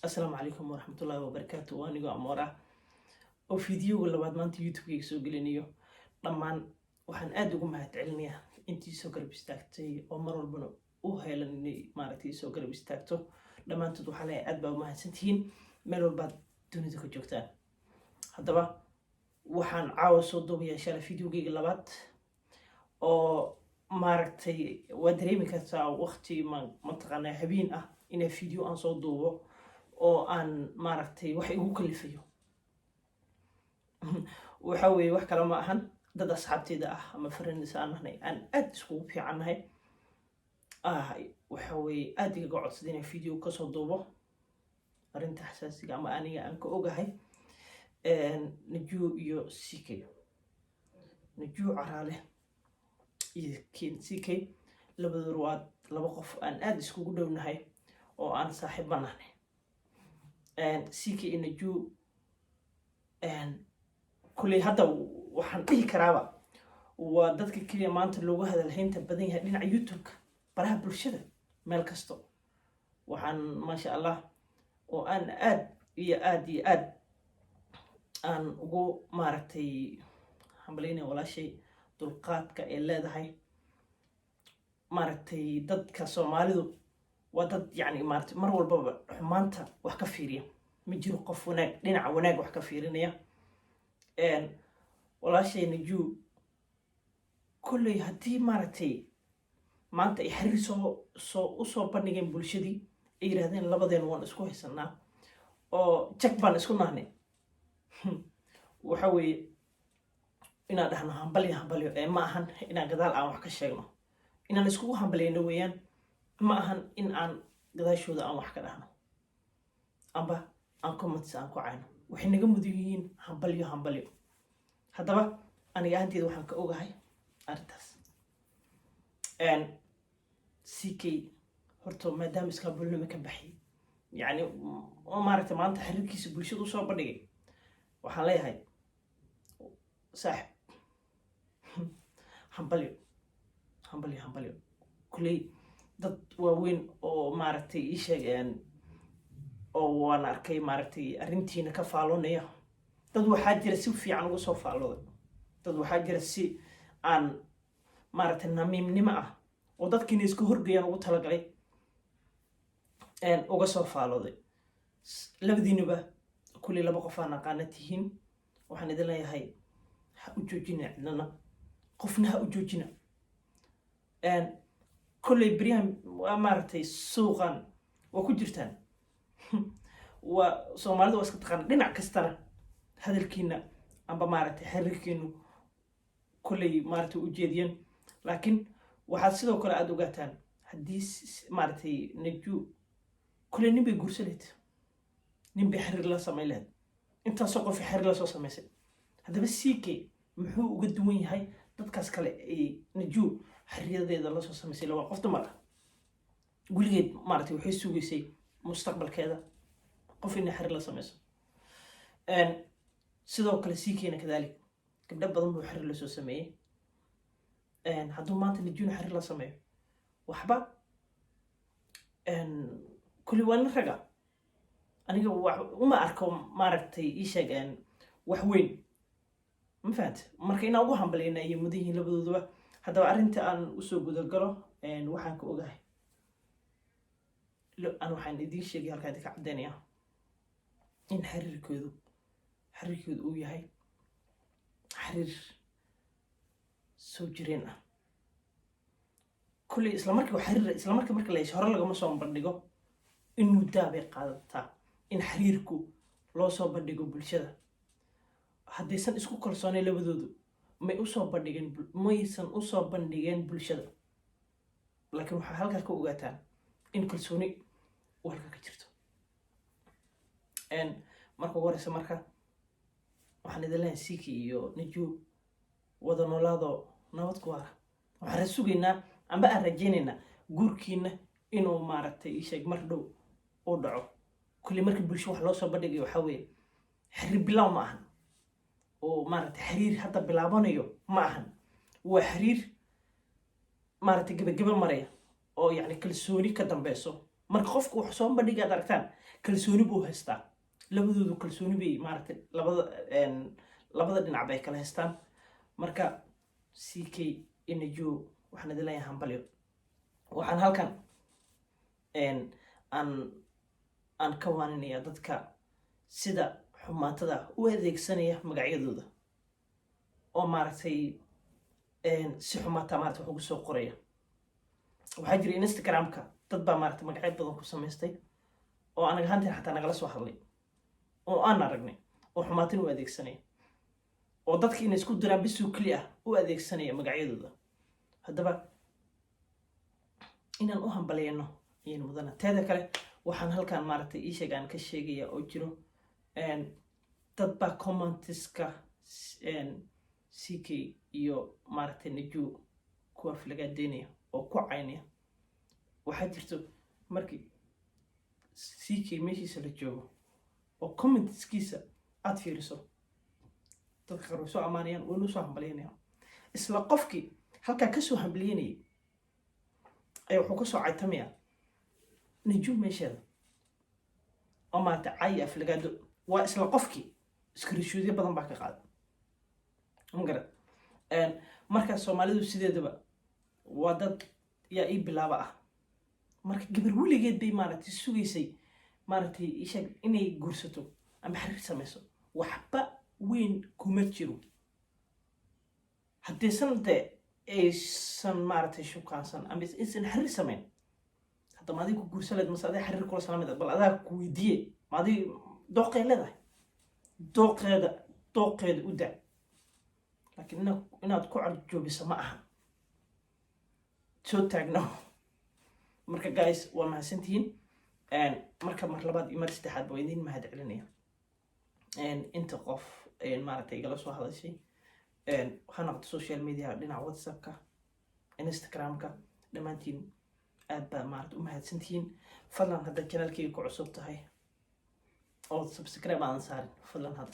Asalaamu calaykum waraxmatullaahi wabarakaatu. Waa anigoo Amoor ah oo fiidiyowga labaad maanta YouTube-kayga soo gelinayo. Dhammaan waxaan aada ugu mahad celinayaa intii soo garab istaagtay oo mar walbana u heelan inay maaragtay soo garab istaagto. Dhammaantood waxaa leeyahay aad baa u mahadsantihiin meel walbaad dunida ka joogtaan. Haddaba waxaan caawa soo duubayaa shalay fiidiyowgayga labaad oo maaragtay waa dareemi kartaa waqti mataqaanaa habeen ah inaa video aan soo duubo oo aan maaragtay wax igu kalifayo. Waxa weeye, wax kale ma ahan, dad asxaabteyda ah ama friends aan nahnay, aan aad iskugu fiicannahay ah, waxa weeye aad igaga codsaday inaan video kasoo duubo arrinta xasaasiga ama aniga aan ka ogahay Najuu iyo CK, Najuu Caraale iyo CK. Labadooda waa laba qof aan aada iskugu dhownahay oo aan saaxiibba nahnay. CK iyo Najuu kulley hadda waxaan dhihi karaaba waa dadka keliya maanta loogu hadalhaynta badan yahay dhinaca YouTube-ka, baraha bulshada, meel kasto. Waxaan, maasha Allah, oo aan aad iyo aad iyo aad aan ugu maaragtay hambalyaynaya walaashay dulqaadka ay leedahay. Maaragtay, dadka Soomaalidu waa dad yacni maaragtay mar walbaba xumaanta wax ka fiiriya. Ma jiro qof wanaag, dhinaca wanaag wax ka fiirinaya. Walaashay Najuu kolley haddii maaragtay maanta ay xiriir soo usoo bandhigeen bulshadii, ay yidhahdeen labadeena waan isku haysanaa oo jag baan isku nahnay, waxa weeye inaan dhahno hambalyo, hambalyo ee ma ahan inaan gadaal aan wax ka sheegno. Inaan iskugu hambalyayno weeyaan, ma ahan in aan gadaashooda aan wax ka dhahno amba aan comments aan ku cayno. Waxay naga mudan yihiin hambalyo, hambalyo. Haddaba aniga ahanteeda waxaan ka ogahay arrintaas CK horta, maadaama iskaabulnimo ka baxay, yacni oo maaragtay maanta xiriirkiisa bulshada usoo bandhigay, waxaan leeyahay saaxib, hambalyo, hambalyo, hambalyo. Kulley dad waaweyn oo maaragtay ii sheegeen oo waan arkay maaragtay arrintiina ka faaloonaya. Dad waxaa jira si fiican uga soo faalooday, dad waxaa jira si aan maaragtay namiimnimo ah oo dadkiina iska horgayaan ugu talagalay uga soo faalooday. Labadiinuba kulley laba qof aan aqaana tihiin. Waxaan idin leeyahay ha u joojina cidnana, qofna ha u joojina. Kolley beryahan waa maaragtay suuqan waa ku jirtaan, waa Soomaalida waa iska taqaana. Dhinac kastana hadalkiina amba maaragtay xiriirkiinu kolley maaragtay u jeediyeen, laakiin waxaad sidoo kale aada ogaataan haddii maaragtay Naju kolley nin bay guursan lahayd, nin bay xiriir la samayn lahayd, intaasoo qof xiriir la soo samaysay. Haddaba CK muxuu uga duwan yahay dadkaas kale ay Naju xiriiradeeda la soo samaysay? Waa qof dumar ah, weligeed maaragtay waxay sugaysay mustaqbalkeeda qof inay xiriir la samayso. Sidoo kale CK-na kadalik gabdho badan buu xiriir lasoo sameeyey. Hadduu maanta Najuna xiriir la sameeyo, waxba kulli waa nin raga. Aniga wax uma arko maaragtay ii sheeg wax weyn, ma fahante? Marka inaan ugu hambalyayna ayay mudan yihiin labadooduba. Haddaba arrinta aan usoo gudagalo, waxaan ka ogahay an waxaan idiin sheegay, halkaa idinka caddaynaya in xiriirkoodu uu yahay xiriir soo jireen ah. Kulley isla markii xiriir, isla markii marka la hesho hore lagama soo bandhigo, in muddaa bay qaadataa in xiriirku loo soo bandhigo bulshada. Haddaysan isku kalsoonayn labadoodu, may usoo bandhigeen, maysan usoo bandhigeen bulshada. Laakiin waxaa halkaa ka ogaataan in kalsooni uu halkaa ka jirto. Marka ugu horeysa, marka waxaan idin leeyahay CK iyo Naju wada noolaado, nabad ku waara. Waxaan ra sugaynaa amba aan rajaynaynaa guurkiina inuu maaragtay isheeg mar dhow uu dhaco. Kulli marka bulsho wax loo soo bandhigayo, waxaa weeye xiriir bilaaw ma ahan oo maaragtay xiriir hadda bilaabanayo ma ahan. Waa xiriir maaragtay gebageba maraya oo yacni kalsooni ka dambeyso. Marka qofku wax soo bandhiga ad aragtaan, kalsooni buu haystaa. Labadoodu kalsooni bay maaragtay labada dhinac bay kala haystaan. Marka CK Naju, waxaan idin leeyahay hambalyo. Waxaan halkan aan ka waaninaya dadka sida xumaatada u adeegsanaya magacyadooda oo maaragtay si xumaata maarata wax ugu soo qoraya. Waxaa jira Instagram-ka dad baa maaragtay magacyo badan ku samaystay oo anaga ahaantiin xataa nagala soo hadlay oo aan aragnay oo xumaatin u adeegsanaya oo dadka inay isku diraan bisuu keli ah u adeegsanaya magacyadooda. Haddaba inaan u hambaleyno ayaynu mudana. Teeda kale, waxaan halkan maaragtay ii sheeg aan ka sheegaya oo jiro dad baa comments-ka CK iyo maaragtay Naju kuwa aflagaadeynaya oo ku caynaya. Waxaa jirto markii CK meeshiisa la joogo oo comments-kiisa aad fiiriso, dadka qaar way soo ammaanayaan, waynu soo hambalyanayaan. Isla qofkii halkaa kasoo hambalyanayay ayaa wuxuu kasoo caytamayaa Naju meesheeda oo maaragtay cay, aflagaado. Waa isla qofkii. Screenshot-yo badan baa ka qaada, ma garat? Marka Soomaalidu sideedaba waa dad yaa ii bilaaba ah. Marka gabar weligeed bay maaragtay sugaysay maaragtay isheeg inay guursato ama xiriir samayso. Waxba weyn kuma jiro haddaysan dee aysan maaragtay shukaansan ama aysan xiriir samayn. Hadda ma adig ku guursan leed mase adig xiriir kula salamid? Bal adaa ku weydiiye, ma adig dooqay leedahay? Dooqeeda, dooqeeda u daa, laakiin inaad ku carjoobiso ma aha. Soo taagno. Marka guys, waa mahadsantihiin. Marka mar labaad iyo mar saddexaad waa idiin mahad celinaya inta qof maaragtay igala soo hadashay, ha noqoto social media, dhinaca WhatsApp-ka, Instagram-ka. Dhammaantiin aad baa maarata u mahadsantihiin. Fadlan haddaad channel-kayga ku cusub tahay oo subscribe aadan saarin, fadlan hadda.